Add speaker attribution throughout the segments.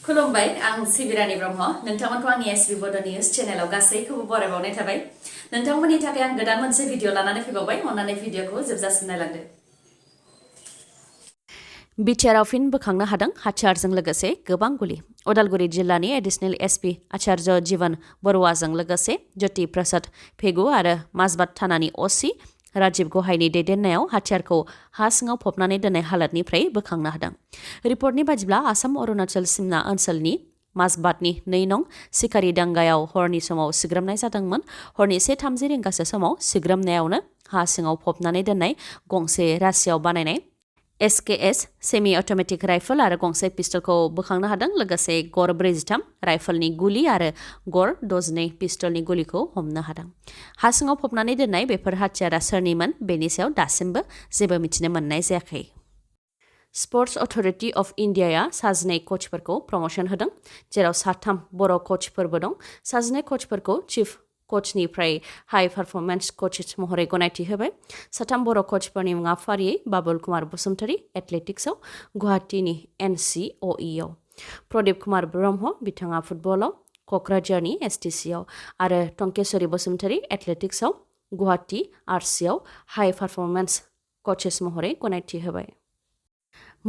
Speaker 1: खुलुमबाय आं सिबिरानि ब्रह्म नोंथांमोनखौ आंनि एसबी बड निउज चेनेलाव गासैखौबो बरायबावनाय थाबाय नोंथांमोननि थाखाय आं गोदान मोनसे भिडिअ लानानै फैबावबाय अन्नानै भिडिअखौ जोबजासिम नायलांदो बिटिआरआव फिन बोखांनो हादों हाथियारजों लोगोसे गोबां गुलि उदालगुरि जिल्लानि एडिशनेल एसपी आचार्य जीवन बरुवाजों लोगोसे ज्योति प्रसाद फेगु आरो माजबाद थानानि ओसी राजीव गहायनि दैदेननायाव हाथियारखौ हा सिङाव फबनानै दोननाय हालतनिफ्राय बोखांनो हादों रिपर्टनि बादिब्ला आसाम अरुणाचल सिमना ओनसोलनि माजबादनि 2 नं सिखारि दांगायाव हरनि समाव सिग्रोमनाय जादोंमोन हरनि 1:30 रिंगासो समाव सिग्रोमनायावनो हा सिङाव फबनानै दोननाय गंसे रासियाव बानायनाय SKS सेमि अटोमेटिक राइफल आरो गंसे पिस्तलखौ बोखांनो हादों लोगोसे गर 43 राइफलनि गुलि आरो गर 62 पिस्तलनि गुलिखौ हमनो हादों हा सिङाव फबनानै दोननाय बेफोर हाथियारा सोरनिमोन बेनि सायाव दासिमबो जेबो मिथिनो मोननाय जायाखै स्पर्ट्स अथॉरिटी ऑफ इंडियाया 2 कोचफोरखौ प्रमोशन होदों जेराव 3 बर' कोचफोरबो दं 2 कोचफोरखौ चीफ कोचनिफ्राय हाई परफॉर्मेंस कोचेस महरै गनायथि होबाय 3 बर' कोचफोरनि मुङा फारियै बाबुल कुमार बसुमतारी एथलेटिक्सआव गुवाहाटीनि NCOEआव प्रदीप कुमार ब्रह्म बिथाङा फुटबलाव क'क्राझारनि STCआव आरो टंकेश्वरी बसुमतारी एथलेटिक्सआव गुवाहाटी RCआव हाई परफॉर्मेंस कोचेस महरै गनायथि होबाय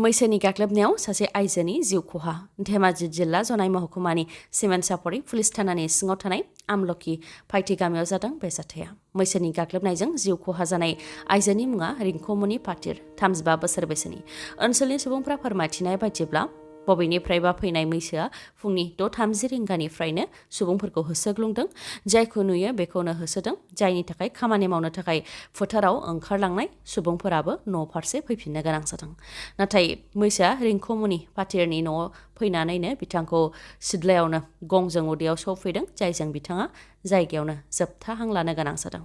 Speaker 1: मैसोनि गाग्लोबनायाव सासे आइजोनि जिउ खहा धेमाजि जिल्ला जनाय महकुमानि सिमेन्टसापरि पुलिस थानानि सिङाव थानाय आमलखि फाइथि गामियाव जादों बे जाथाया मैसोनि गाग्लोबनायजों जिउ खहा जानाय आइजोनि मुङा रिंख'मनि पाटिर 35 बोसोर बैसोनि ओनसोलनि सुबुंफ्रा फोरमायथिनाय बायदिब्ला बबेनिफ्रायबा फैनाय मैसोआ फुंनि 6:30 रिंगानिफ्रायनो सुबुंफोरखौ होसोग्लुंदों जायखौ नुयो बेखौनो होसोदों जायनि थाखाय खामानि मावनो थाखाय फोथाराव ओंखारलांनाय सुबुंफोराबो न' फारसे फैफिननो गोनां जादों नाथाय मैसोआ रिंख'मुनि पाटिरनि न'आव फैनानैनो बिथांखौ सिदलायावनो गंजों उदैयाव सौफैदों जायजों बिथाङा जायगायावनो जोबथा हां लानो गोनां जादों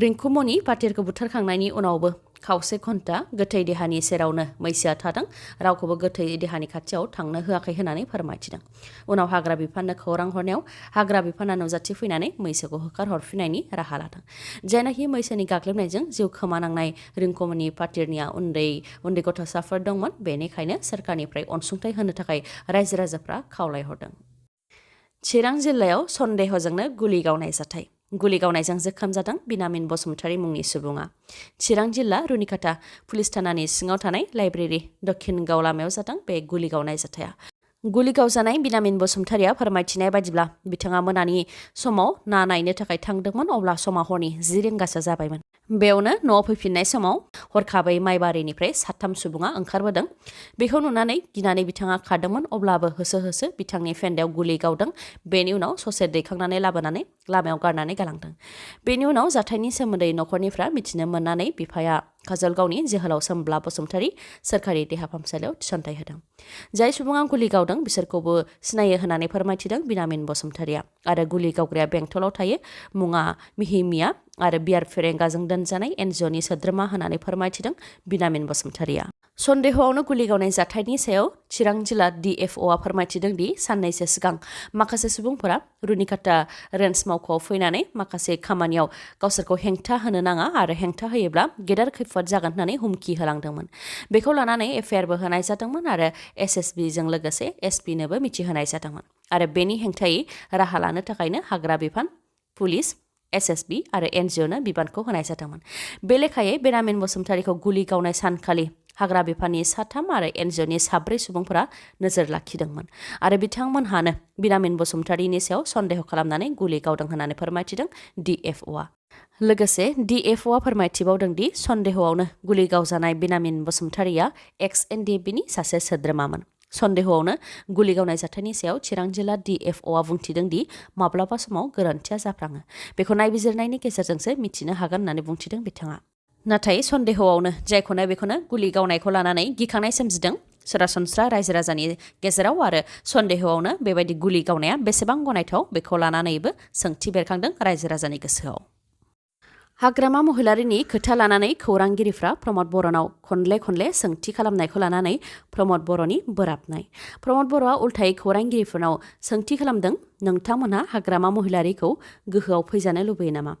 Speaker 1: रिंख'मुनि पाटिरखौ बुथारखांनायनि उनावबो खावसे घन्टा गोथै देहानि सेरावनो मैसोआ थादों रावखौबो गोथै देहानि खाथियाव थांनो होआखै होननानै फोरमायथिदों उनाव हाग्रा बिफाननो खौरां हरनायाव हाग्रा बिफाना नुजाथि फैनानै मैसोखौ होखारहरफिननायनि राहा लादों जायनाखि मैसोनि गाग्लोबनायजों जिउ खोमानांनाय रिंख'मुनि पाटिरनिया उन्दै गथ'साफोर दंमोन बेनिखायनो सोरखारनिफ्राय अनसुंथाइ होनो थाखाय रायजो राजाफ्रा खावलायहरदों चिरां जिल्लायाव सन्देहजोंनो गुलि गावनाय जाथाय गुलि गावनायजों जोखोम जादों बिनामिन बसुमतारी मुंनि सुबुङा चिरां जिल्ला रुनिकाटा पुलिस थानानि सिङाव थानाय लाइब्रेरि दक्षिण गाव लामायाव जादों बे गुलि गावनाय जाथाया गुलि गावजानाय बिनामिन बसुमतारीया फोरमायथिनाय बादिब्ला बिथाङा मोनानि समाव ना नायनो थाखाय थांदोंमोन अब्ला समा हरनि 10 रिंगासो जाबायमोन बेयावनो न'आव फैफिननाय समाव हरखाबै माइबारिनिफ्राय 3 सुबुङा ओंखारबोदों बेखौ नुनानै गिनानै बिथाङा खारदोंमोन अब्लाबो होसो होसो बिथांनि फेन्दायाव गुलि गावदों बेनि उनाव ससे दैखांनानै लाबोनानै लामायाव गारनानै गालांदों बेनि उनाव जाथायनि सोमोन्दै न'खरनिफ्रा मिथिनो मोननानै बिफाया काजलगावनि जोहोलाव सोमब्ला बसुमतारी सोरखारि देहा फाहामसालियाव थिसनथाय होदों जाय सुबुङा गुलि गावदों बिसोरखौबो सिनायो होननानै फोरमायथिदों बिनामिन बसुमतारीया आरो गुलि गावग्राया बेंटलाव थायो मुङा मिहिमिया आरो बियार फेरेंगाजों दोनजानाय एनजिअनि सोद्रोमा होननानै फोरमायथिदों बिनामिन बसुमतारीया सन्देहआवनो गुलि गावनाय जाथायनि सायाव चिरां जिल्ला DFOआ फोरमायथिदों दि साननैसो सिगां माखासे सुबुंफोरा रुनिकाटा रेन्ज मावख'आव फैनानै माखासे खामानियाव गावसोरखौ हेंथा होनो नाङा आरो हेंथा होयोब्ला गेदेर खैफोद जागोन होननानै हुमखि होलांदोंमोन बेखौ लानानै FIRबो होनाय जादोंमोन आरो SSBजों लोगोसे SPनोबो मिथिहोनाय जादोंमोन आरो बेनि हेंथायै राहा लानो थाखायनो हाग्रा बिफान पुलिस SSB आरो NGOनो बिबानखौ होनाय जादोंमोन बे लेखायै बिनामिन बसुमतारीखौ गुलि गावनाय सानखालि हाग्रा बिफाननि 3 आरो NGOनि 4 सुबुंफोरा नोजोर लाखिदोंमोन आरो बिथांमोनहानो बिनामिन बसुमतारीनि सायाव सन्देह खालामनानै गुलि गावदों होननानै फोरमायथिदों DFOआ लोगोसे DFOआ फोरमायथिबावदों दि सन्देहआवनो गुलि गावजानाय बिनामिन बसुमतारीया NDFBनि सासे सोद्रोमामोन सन्देहआवनो गुलि गावनाय जाथायनि सायाव चिरां जिल्ला DFOआ बुंथिदों दि माब्लाबा समाव गोरोन्थिया जाफ्राङो बेखौ नायबिजिरनायनि गेजेरजोंसो मिथिनो हागोन होननानै बुंथिदों बिथाङा नाथाय सन्देहआवनो जायखौनो बेखौनो गुलि गावनायखौ लानानै गिखांनाय सोमजिदों सरासनस्रा रायजो राजानि गेजेराव आरो सन्देहआवनो बेबायदि गुलि गावनाया बेसेबां गनायथाव बेखौ लानानैबो सोंथि बेरखांदों रायजो राजानि गोसोआव हाग्रामा महिलारिनि खोथा लानानै खौरांगिरिफ्रा प्रमद बर'नाव खनले सोंथि खालामनायखौ लानानै प्रमद बर'नि बोराबनाय प्रमद बर'आ उल्थायै खौरांगिरिफोरनाव सोंथि खालामदों नोंथांमोनहा हाग्रामा महिलारिखौ गोहोआव फैजानो लुबैयो नामा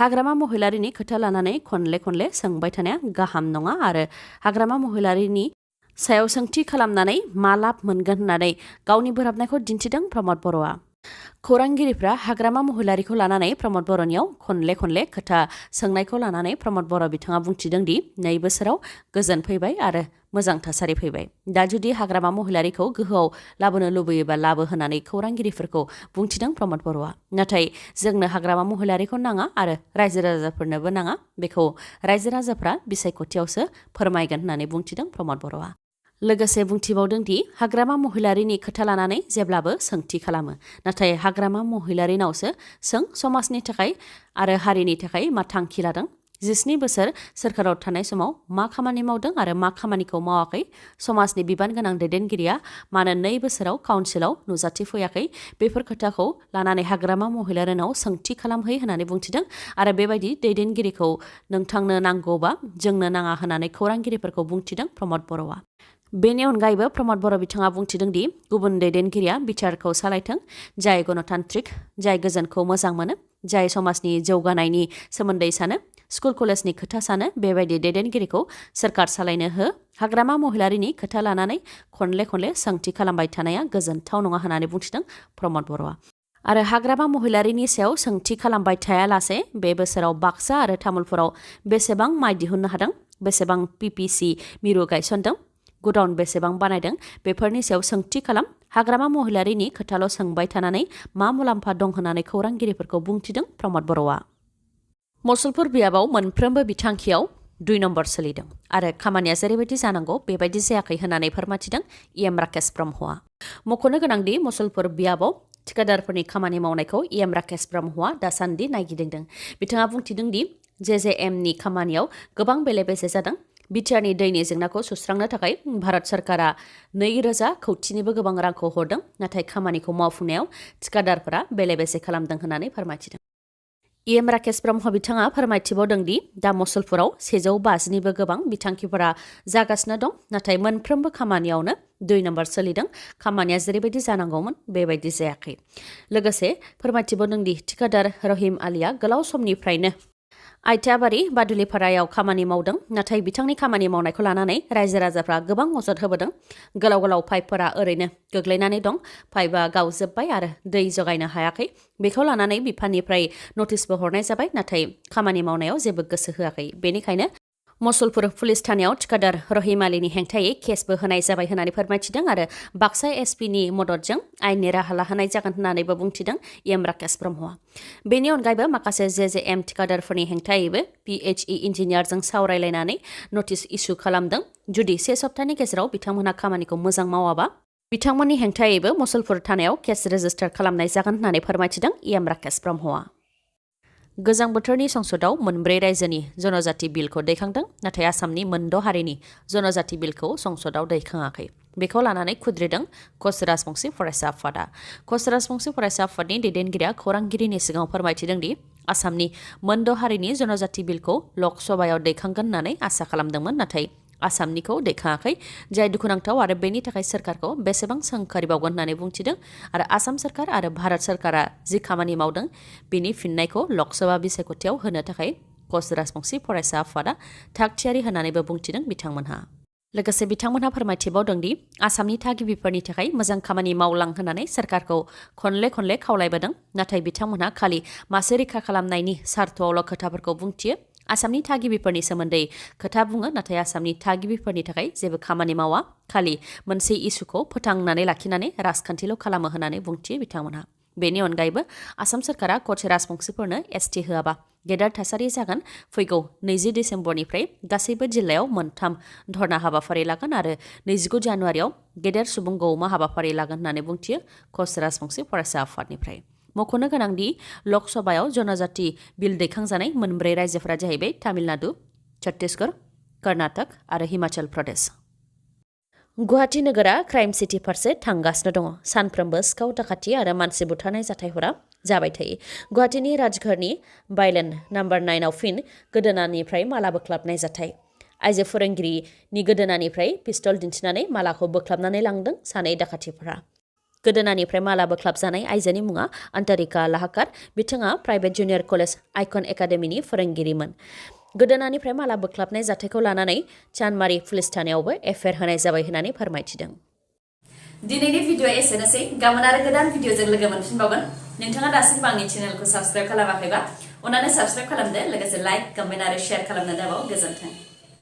Speaker 1: हाग्रामा महिलारिनि खोथा लानानै खनले सोंबाय थानाया गाहाम नङा आरो हाग्रामा महिलारिनि सायाव सोंथि खालामनानै मा लाब मोनगोन होननानै गावनि बोराबनायखौ दिन्थिदों प्रमद बर'आ। खौरांगिरिफ्रा हाग्रामा महिलारिखौ लानानै प्रमद बर'नियाव खनले खोथा सोंनायखौ लानानै प्रमद बर' बिथाङा बुंथिदों दि 2 बोसोराव गोजोन फैबाय आरो मोजां थासारि फैबाय। दा जुदि हाग्रामा महिलारिखौ गोहोआव लाबोनो लुबैयोबा लाबो होननानै खौरांगिरिफोरखौ बुंथिदों प्रमद बर'आ। नाथाय जोंनो हाग्रामा महिलारिखौ नाङा आरो रायजो राजाफोरनोबो नाङा, बेखौ रायजो राजाफ्रा बिसायख'थियावसो फोरमायगोन होननानै बुंथिदों प्रमद बर'आ। लोगोसे बुंथिबावदों दि हाग्रामा महिलारिनि खोथा लानानै जेब्लाबो सोंथि खालामो, नाथाय हाग्रामा महिलारिनावसो सों समाजनि थाखाय आरो हारिनि थाखाय मा थांखि लादों, 17 बोसोर सोरखाराव थानाय समाव मा खामानि मावदों आरो मा खामानिखौ मावाखै, समाजनि बिबान गोनां दैदेनगिरिया मानो 2 बोसोराव काउन्सिलाव नुजाथिफैयाखै, बेफोर खोथाखौ लानानै हाग्रामा महिलारिनाव सोंथि खालामहै होननानै बुंथिदों आरो बेबायदि दैदेनगिरिखौ नोंथांनो नांगौबा जोंनो नाङा होननानै खौरांगिरिफोरखौ बुंथिदों प्रमद बर'आ। बेनि अनगायैबो प्रमद बर' बिथाङा बुंथिदों दि गुबुन दैदेनगिरिया बिचारखौ सालायथों, जाय गणतान्त्रिक, जाय गोजोनखौ मोजां मोनो, जाय समाजनि जौगानायनि सोमोन्दै सानो, स्कुल कलेजनि खोथा सानो, बेबायदि दैदेनगिरिखौ सोरखार सालायनो हो। हाग्रामा महिलारिनि खोथा लानानै खनले सोंथि खालामबाय थानाया गोजोनथाव नङा होननानै बुंथिदों प्रमद बर'आ। आरो हाग्रामा महिलारिनि सायाव सोंथि खालामबाय थायालासे बे बोसोराव बाक्सा आरो तामुलपुराव बेसेबां माइ दिहुननो हादों, बेसेबां PPC मिरु गायसनदों, गुदाउन बेसेबां बानायदों, बेफोरनि सायाव सोंथि खालाम। हाग्रामा महिलारिनि खोथाल' सोंबाय थानानै मा मुलाम्फा दं होननानै खौरांगिरिफोरखौ बुंथिदों प्रमद बर'आ। मुसलपुर बियाबाव मोनफ्रोमबो बिथांखियाव 2 नम्बर सोलिदों आरो खामानिया जेरैबायदि जानांगौ बेबायदि जायाखै होननानै फोरमायथिदों राकेश ब्रह्मआ। मख'नो गोनांदि मुसलपुर बियाबाव थिकादारफोरनि खामानि मावनायखौ राकेश ब्रह्मआ दासान्दि नायगिदिंदों। बिथाङा बुंथिदों दि JJMनि खामानियाव गोबां बेले-बेजे जादों। बिटिआरनि दैनि जेंनाखौ सुस्रांनो थाखाय भारत सरकारा 2,000 कौटिनिबो गोबां रांखौ हरदों, नाथाय खामानिखौ मावफुंनायाव थिकादारफोरा बेले-बेजे खालामदों होननानै फोरमायथिदों। राकेश ब्रह्म बिथाङा फोरमायथिबावदों दि दा मुसलपुराव 150निबो गोबां बिथांखिफोरा जागासिनो दं, नाथाय मोनफ्रोमबो खामानियावनो 2 नम्बर सोलिदों। खामानिया जेरैबायदि जानांगौमोन बेबायदि जायाखै। लोगोसे फोरमायथिबावदों दि थिकादार रहिम आलीआ गोलाव समनिफ्रायनो आइथियाबारि बादुलिपारायाव खामानि मावदों, नाथाय बिथांनि खामानि मावनायखौ लानानै रायजो राजाफ्रा गोबां अजद होबोदों। गोलाव पाइपफोरा ओरैनो गोग्लैनानै दं, पाइपआ गावजोब्बाय आरो दै जगायनो हायाखै। बेखौ लानानै बिफाननिफ्राय नटिसबो हरनाय जाबाय, नाथाय खामानि मावनायाव जेबो गोसो होआखै। बेनिखायनो मुसलपुर पुलिस थानायाव थिकादार रहिम आलीनि हेंथायै केसबो होनाय जाबाय होननानै फोरमायथिदों आरो बाक्सा SPनि मददजों आयेननि राहा लाहोनाय जागोन होननानैबो बुंथिदों राकेश ब्रह्मआ। बेनि अनगायैबो माखासे JJM थिकादारफोरनि हेंथायैबो PHE इन्जिनियारजों सावरायलायनानै नटिस इसु खालामदों। जुदि 1 सप्तानि गेजेराव बिथांमोनहा खामानिखौ मोजां मावाबा बिथांमोननि हेंथायैबो मुसलपुर थानायाव केस रेजिस्टार खालामनाय जागोन होननानै फोरमायथिदों राकेश ब्रह्मआ। गोजां बोथोरनि संसदआव 4 रायजोनि जनजाति बिलखौ दैखांदों, नाथाय आसामनि 6 हारिनि जनजाति बिलखौ संसदआव दैखाङाखै। बेखौ लानानै खुद्रिदों खस राजबंसि फरायसा आफादा। खस राजबंसि फरायसा आफादनि दैदेनगिरिया खौरांगिरिनि सिगाङाव फोरमायथिदों दि आसामनि 6 हारिनि जनजाति बिलखौ लक सभायाव दैखांगोन होननानै आसा खालामदोंमोन, नाथाय आसामनिखौ दैखाङाखै, जाय दुखुनांथाव आरो बेनि थाखाय सोरखारखौ बेसेबां सोंखारिबावगोन होननानै बुंथिदों। आरो आसाम सोरखार आरो भारत सोरखारा जि खामानि मावदों बेनि फिननायखौ लकसभा बिसायख'थियाव होनो थाखाय खस राजबंसि फरायसा आफादा थाग-थियारि होननानैबो बुंथिदों बिथांमोनहा। लोगोसे बिथांमोनहा फोरमायथिबावदों दि आसामनि थागिबिफोरनि थाखाय मोजां खामानि मावलां होननानै सोरखारखौ खनले खावलायबोदों, नाथाय बिथांमोनहा खालि मासे रैखा खालामनायनि सार्थआवल' खोथाफोरखौ बुंथियो। आसामनि थागिबिफोरनि सोमोन्दै खोथा बुङो, नाथाय आसामनि थागिबिफोरनि थाखाय जेबो खामानि मावा, खालि मोनसे इसुखौ फोथांनानै लाखिनानै राजखान्थिल' खालामो होननानै बुंथियो बिथांमोनहा। बेनि अनगायैबो आसाम सोरखारा कच राजबंसिफोरनो ST होआबा गेदेर थासारि जागोन। फैगौ 20 डिसेम्बरनिफ्राय गासैबो जिल्लायाव 3 धर्ना हाबाफारि लागोन आरो 29 जानुवारियाव गेदेर सुबुं गौमा हाबाफारि लागोन होननानै बुंथियो कच राजबंसि फरायसा आफादनिफ्राय। मख'नो गोनांदि लकसभायाव जनजाति बिल दैखांजानाय 4 रायजोफोरा जाहैबाय तामिलनाडु, छत्तीसगढ़, कर्नाटक आरो हिमाचल प्रदेश। गुवाहाटी नोगोरा क्राइम सिटी फारसे थांगासिनो दङ। सानफ्रोमबो सिखाव दाखाथि आरो मानसि बुथारनाय जाथायफोरा जाबाय थायो। गुवाहाटीनि राजघरनि बाइलेन नम्बर 9 आव फिन गोदोनानिफ्राय माला बोख्लाबनाय जाथाय। आइजो फोरोंगिरिनि गोदोनानिफ्राय पिस्तल दिन्थिनानै मालाखौ बोख्लाबनानै लांदों 2 दाखाथिफोरा। गोदोनानिफ्राय माला बोख्लाबजानाय आइजोनि मुङा अन्तरिका लाहाकार। बिथाङा प्राइभेट जुनियर कलेज आइकन एकाडेमिनि फोरोंगिरिमोन। गोदोनानिफ्राय माला बोख्लाबनाय जाथायखौ लानानै चानमारि पुलिस थानायावबो एफआइआर होनाय जाबाय होननानै फोरमायथिदों। दिनैनि भिडिअ एसेनोसै गाबोन आरो गोदान भिडिअजों लोगो मोनफिनबावगोन। नोंथाङा दासिमबो आंनि चेनेलखौ साबस्क्राइब खालामाखैबा अन्नानै साबस्क्राइब खालामदो लोगोसे लाइक कमेन्ट आरो शेयार खालामनो दाबाव। गोजोन्थों।